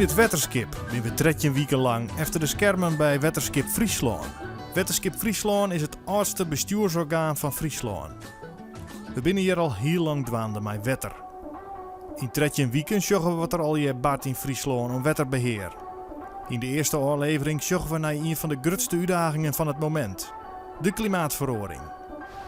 Yn it Wetterskip binne we 13 wiken lang efter de skermen by Wetterskip Fryslân. Wetterskip Fryslân is it âldste bestjoersorgaan fan Fryslân. We binne hjir al hiel lang dwaande mei wetter. Yn 13 wiken sjogge we wat der allegear bart yn Fryslân oan wetterbehear. Yn de earste ôflevering sjogge we nei ien fan de grutste útdagingen fan it momint, de klimaatferoaring.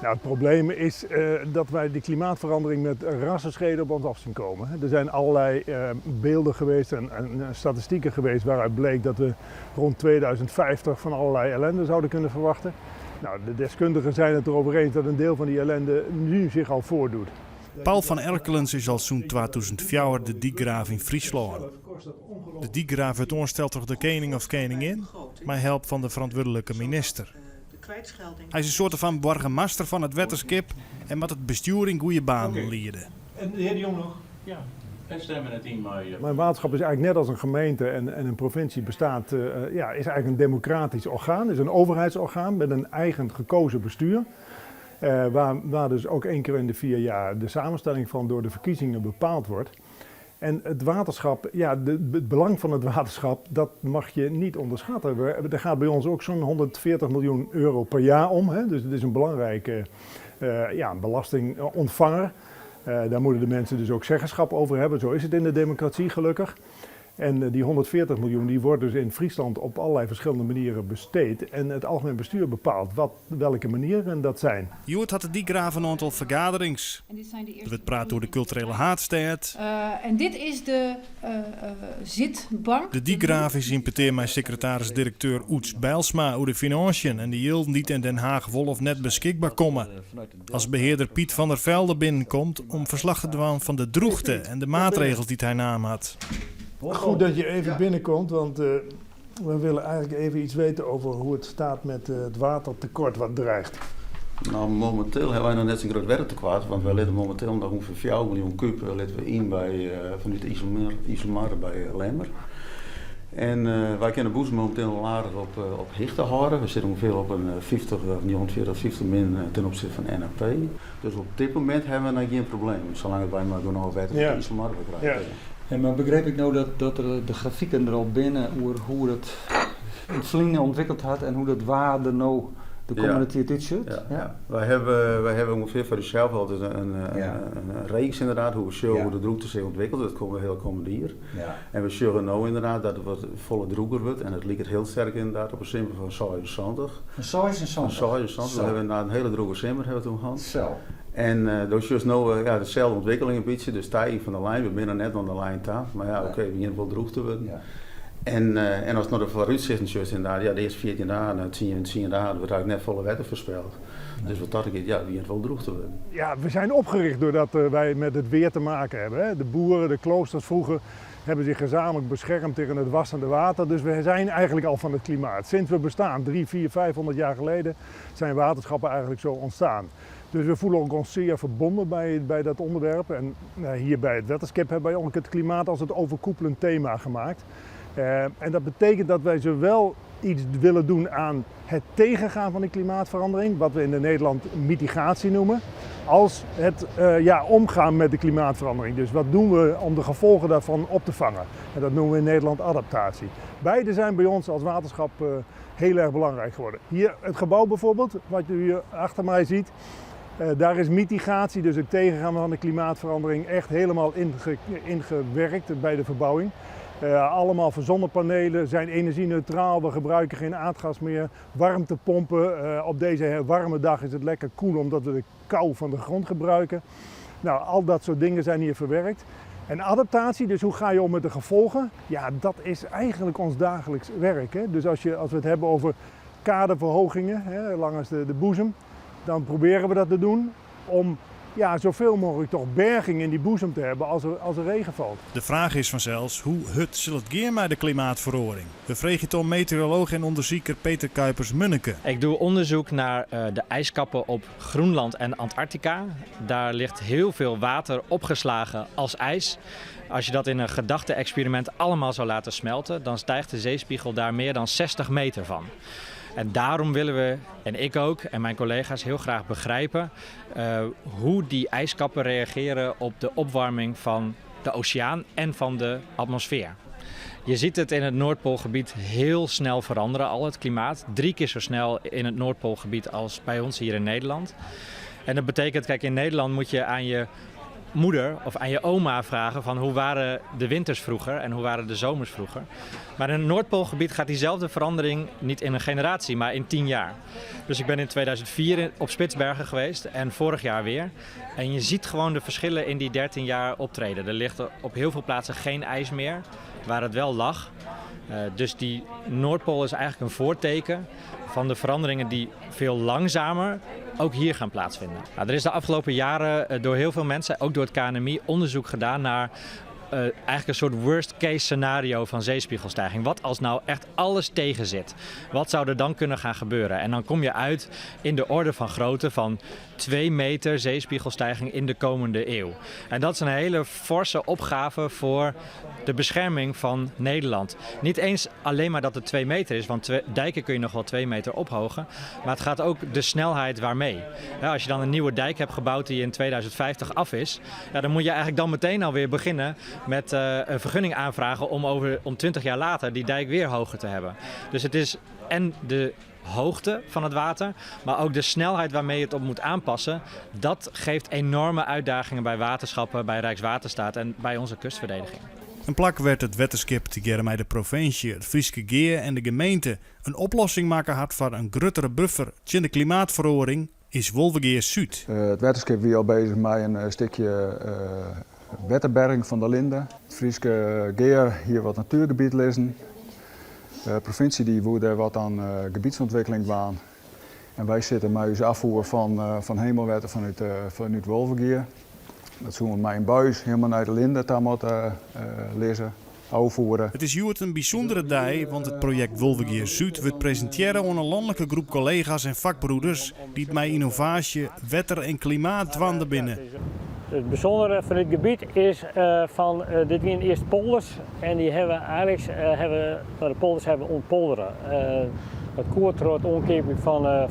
Nou, het probleem is dat wij de klimaatverandering met rasse schreden op ons af zien komen. Er zijn allerlei beelden geweest en statistieken geweest waaruit bleek dat we rond 2050 van allerlei ellende zouden kunnen verwachten. Nou, de deskundigen zijn het erover eens dat een deel van die ellende nu zich al voordoet. Paul van Erkelens is al sûnt 2004 de dykgraaf yn Fryslân. De dykgraaf wurdt oansteld troch de kening of keningin, mei help fan de ferantwurdlike minister. Hy is in soarte fan boargemaster fan it wetterskip en moat it bestjoer yn goede banen liede. En de heer De Jong nog? Ja, wij stemmen het in mei. Mijn waterschap is eigenlijk net als een gemeente en een provincie bestaat, ja, is eigenlijk een democratisch orgaan, is een overheidsorgaan met een eigen gekozen bestuur. Waar dus ook één keer in de 4 jaar de samenstelling van door de verkiezingen bepaald wordt. En het waterschap, ja, het belang van het waterschap, dat mag je niet onderschatten. Er gaat bij ons ook zo'n 140 miljoen euro per jaar om. Hè? Dus het is een belangrijke ja, belastingontvanger. Daar moeten de mensen dus ook zeggenschap over hebben. Zo is het in de democratie gelukkig. En die 140 miljoen die wordt dus in Friesland op allerlei verschillende manieren besteed. En het algemeen bestuur bepaalt welke manieren dat zijn. Hjoed hat de dykgraaf in oantal fergaderings. En dit zijn de Der eerste wurdt praat oer de kulturele haadstêd. En dit is de zitbank. De dykgraaf is yn petear mei sekretaris-direkteur Oeds Bijlsma oer de finânsjen en de jilden dy't yn Den Haach wol of net beskikber komme. As behearder Piet van der Velde binnenkomt om ferslach te dwaan fan de drûchte en de maatregels dy't hy naam hat. Goed dat je even binnenkomt, want we willen eigenlijk even iets weten over hoe het staat met het watertekort wat dreigt. Nou, momenteel hebben wij noch net sa'n grut wettertekoart, want wy litte momenteel noch ûngefear 4 miljoen kúb litte we yn fanút de Iselmar by Lemmer. En wy kinne de boezem momenteel al aardich op hichte hâlde. We sitte ûngefear op in 50 of 49, 50 min ten opzichte fan NAP. Dus op dit momint hawwe we noch gjin probleem, salang't wy mar genôch wetter út de Iselmar krije. Ja, mar begryp ik no dat der de grafiken der al binne oer hoe't it yn it ferline ûntwikkeld hat en hoe't it waar der no de kommende tiid útsjocht? Ja. Wy hawwe ûngefear foar ússels altyd in reeks inderdaad, hoe't we sjogge hoe't de drûchte sich ûntwikkelt. Dat komt hiel kommend jier. En we sjogge no inderdaad dat it wat folle drûger wurdt en it liket hiel sterk inderdaad op in simmer fan 76. Fan 76? Fan 76. We hawwe inderdaad in hiele drûge simmer hawwe we toen hân. Zo. En do sjochst no ja, deselde ûntwikkeling in bytsje, de stijging fan de lijn. We binne net oan de lijn ta, mar ja, oké, we begjinne wol drûch te wurden. En ast nei de foarútsichten sjochst, inderdaad, ja, de earste 14 dagen, 10 dagen, wurdt eigentlik net folle wetter foarspeld. Dus wat dat giet, ja, it begjint wol drûch te wurden. Ja, we zijn opgericht doordat wij met het weer te maken hebben. Hè. De boeren, de kloosters vroeger hebben zich gezamenlijk beschermd tegen het wassende water. Dus we zijn eigenlijk al van het klimaat. Sinds we bestaan, 3, 4, 500 jaar geleden, zijn waterschappen eigenlijk zo ontstaan. Dus we voelen ook ons zeer verbonden bij dat onderwerp. En hier bij het Wetterskip hebben wij ook het klimaat als het overkoepelend thema gemaakt. En dat betekent dat wij zowel iets willen doen aan het tegengaan van die klimaatverandering, wat we in Nederland mitigatie noemen, als het ja, omgaan met de klimaatverandering. Dus wat doen we om de gevolgen daarvan op te vangen? En dat noemen we in Nederland adaptatie. Beide zijn bij ons als waterschap heel erg belangrijk geworden. Hier het gebouw bijvoorbeeld, wat u hier achter mij ziet, daar is mitigatie, dus het tegengaan van de klimaatverandering, echt helemaal ingewerkt bij de verbouwing. Allemaal van zonnepanelen, zijn energie-neutraal, we gebruiken geen aardgas meer. Warmtepompen, op deze warme dag is het lekker koel omdat we de kou van de grond gebruiken. Nou, al dat soort dingen zijn hier verwerkt. En adaptatie, dus hoe ga je om met de gevolgen? Ja, dat is eigenlijk ons dagelijks werk. Hè? Dus als we het hebben over kadeverhogingen, hè, langs de boezem, dan proberen we dat te doen om, ja, zoveel mogelijk toch berging in die boezem te hebben als er regen valt. De fraach is fansels hoe hurd sil it gean mei de klimaatferoaring. We freegje it oan meteorolooch en ûndersiker Peter Kuipers Munneke. Ik doe onderzoek naar de ijskappen op Groenland en Antarctica. Daar ligt heel veel water opgeslagen als ijs. Als je dat in een gedachte-experiment allemaal zou laten smelten, dan stijgt de zeespiegel daar meer dan 60 meter van. En daarom willen we, en ik ook, en mijn collega's heel graag begrijpen hoe die ijskappen reageren op de opwarming van de oceaan en van de atmosfeer. Je ziet het in het Noordpoolgebied heel snel veranderen, al het klimaat. Drie keer zo snel in het Noordpoolgebied als bij ons hier in Nederland. En dat betekent, kijk, in Nederland moet je aan je moeder of aan je oma vragen van hoe waren de winters vroeger en hoe waren de zomers vroeger. Maar in het Noordpoolgebied gaat diezelfde verandering niet in een generatie, maar in 10 jaar. Dus ik ben in 2004 op Spitsbergen geweest en vorig jaar weer. En je ziet gewoon de verschillen in die 13 jaar optreden. Er ligt op heel veel plaatsen geen ijs meer, waar het wel lag. Dus die Noordpool is eigenlijk een voorteken van de veranderingen die veel langzamer ook hier gaan plaatsvinden. Nou, er is de afgelopen jaren door heel veel mensen, ook door het KNMI, onderzoek gedaan naar eigenlijk een soort worst case scenario van zeespiegelstijging. Wat als nou echt alles tegen zit? Wat zou er dan kunnen gaan gebeuren? En dan kom je uit in de orde van grootte van 2 meter zeespiegelstijging in de komende eeuw. En dat is een hele forse opgave voor de bescherming van Nederland. Niet eens alleen maar dat het 2 meter is, want dijken kun je nog wel 2 meter ophogen. Maar het gaat ook de snelheid waarmee. Ja, als je dan een nieuwe dijk hebt gebouwd die in 2050 af is, ja, dan moet je eigenlijk dan meteen alweer beginnen met een vergunning aanvragen om 20 jaar later die dijk weer hoger te hebben. Dus het is en de hoogte van het water, maar ook de snelheid waarmee je het op moet aanpassen. Dat geeft enorme uitdagingen bij waterschappen, bij Rijkswaterstaat en bij onze kustverdediging. In plak wêr't it wetterskip tegearre mei de provinsje, it Fryske Gea en de gemeente in oplossing makke hat foar in gruttere buffer tsjin de klimaatferoaring is Wolvegea Súd. It wetterskip wie al beuzich mei in stikje wetterberging fan de Linde. It Fryske Gea hie wat natuergebiet lizzen. De provinsje dy woe dêr wat oan gebiedsûntwikkeling dwaan. En wy sitte mei ús ôffier fan hemelwetter fanút Wolvegea. Dat soene we mei in buis hielendal nei de Linde ta moatte lizze, ôffiere. It is hjoed in bysûndere dei, want it projekt Wolvegea Súd wurdt presintearre oan in lanlike groep kollega's en fakbroeders dy't mei ynnovaasje, wetter en klimaat dwaande binne. It bysûndere fan dit gebiet is fan dit wiene earst polders en dy hawwe eigentlik hawwe, no, de polders hawwe ûntpoldere. Dat koe troch it oankeapjen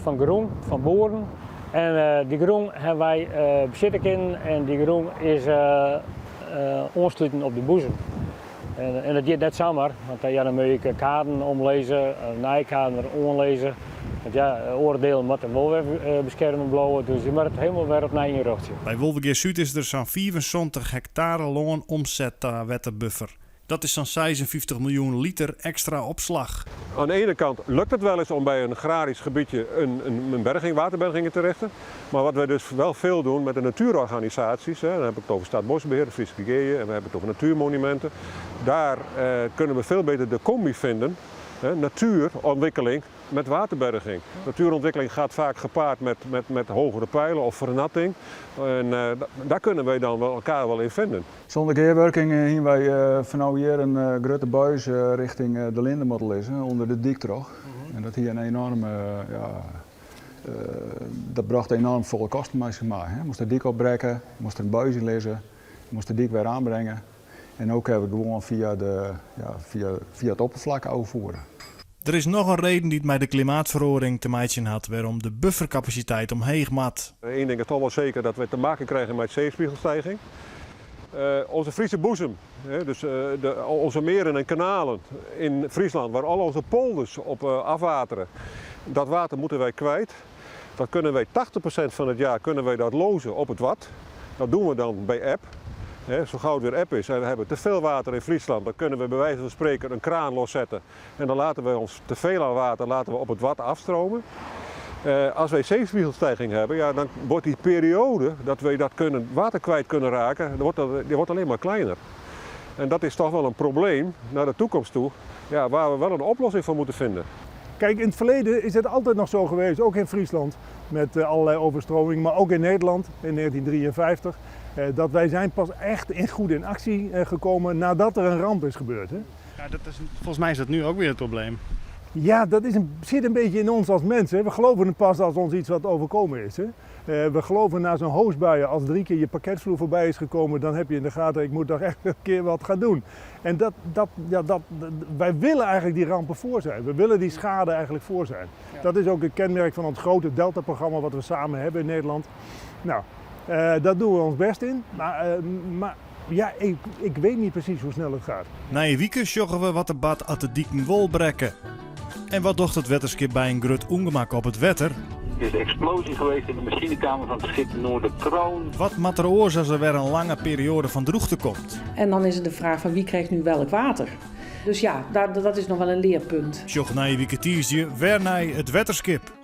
fan grûn fan boeren. En dy grûn hawwe wy besitte kinnen en dy grûn is oansluten op de boezem. En dat giet net samar, want ja, dan moatte je kaden omlizze, nije kaden wer oanlizze. Want ja, oare dielen moatte wol wer beskerme bliuwe, dus je moatte it hielendal wer opnij ynrjochtsje. By Wolvegea Súd is der sa'n 75 hektare lân omset ta wetterbuffer. Dat is sa'n 56 miljoen liter ekstra opslach. Aan de ene kant lukt het wel eens om bij een agrarisch gebiedje een berging, waterberging in te richten. Maar wat wij dus wel veel doen met de natuurorganisaties, hè, dan heb ik het over Staatsbosbeheer, de Fryske Geaën en we hebben het over natuurmonumenten. Daar kunnen we veel beter de combi vinden, hè, natuurontwikkeling met waterberging. Natuurontwikkeling gaat vaak gepaard met hogere peilen of vernatting. En daar kunnen wij dan wel elkaar wel in vinden. Sûnder gearwurking hiene wy fanôf hjir in grutte buis rjochting de Linde moatte lizze, ûnder de dyk troch. En dat hie in enorme, ja, dat brocht enoarm folle kosten mei sich mei. Hè. Moast de dyk opbrekke, moast der in buis yn lizze, moast de dyk wer oanbringe. En no kinne we gewoan ja, fia it opperflak ôffiere. Der is noch in reden dy't mei de klimaatferoaring te meitsjen hat wêrom't de bufferkapasiteit omheech moat. Eén ding is toch wel zeker, dat we te maken krijgen met zeespiegelstijging. Onze Friese boezem, hè, dus onze meren en kanalen in Friesland, waar al onze polders op afwateren, dat water moeten wij kwijt. Dat kunnen wij 80% van het jaar kunnen wij dat lozen op het Wad. Dat doen we dan bij eb. Hè, zo gauw het weer eb is en we hebben te veel water in Friesland, dan kunnen we bij wijze van spreken een kraan loszetten. En dan laten we ons te veel aan water laten we op het Wad afstromen. Als wij zeespiegelstijging hebben, ja, dan wordt die periode dat wij dat water kwijt kunnen raken, die wordt alleen maar kleiner. En dat is toch wel een probleem naar de toekomst toe, ja, waar we wel een oplossing voor moeten vinden. Kijk, in het verleden is het altijd nog zo geweest, ook in Friesland, met allerlei overstromingen, maar ook in Nederland in 1953, dat wij zijn pas echt goed in actie gekomen nadat er een ramp is gebeurd. Hè? Ja, volgens mij is dat nu ook weer het probleem. Ja, dat zit een beetje in ons als mensen. Hè. We geloven het pas als ons iets wat overkomen is. Hè. We geloven na zo'n hoosbuien, als 3 keer je parketvloer voorbij is gekomen, dan heb je in de gaten, ik moet toch echt een keer wat gaan doen. En wij willen eigenlijk die rampen voor zijn. We willen die schade eigenlijk voor zijn. Dat is ook het kenmerk van ons grote Delta-programma wat we samen hebben in Nederland. Daar doen we ons best in, maar Ja, ik, ik weet niet precies hoe snel het gaat. Nije wike sjogge we wat der bart as de diken wol brekke. En wat docht it wetterskip by in grut ûngemak op it wetter? Er is een explosie geweest in de machinekamer van het schip Noorderkroon. Wat moat der oars as der wer in lange perioade fan drûchte komt? En dan is het de vraag van wie krijgt nu welk water. Dus ja, dat, dat is nog wel een leerpunt. Sjoch nije wike tiisdei wer nei it wetterskip.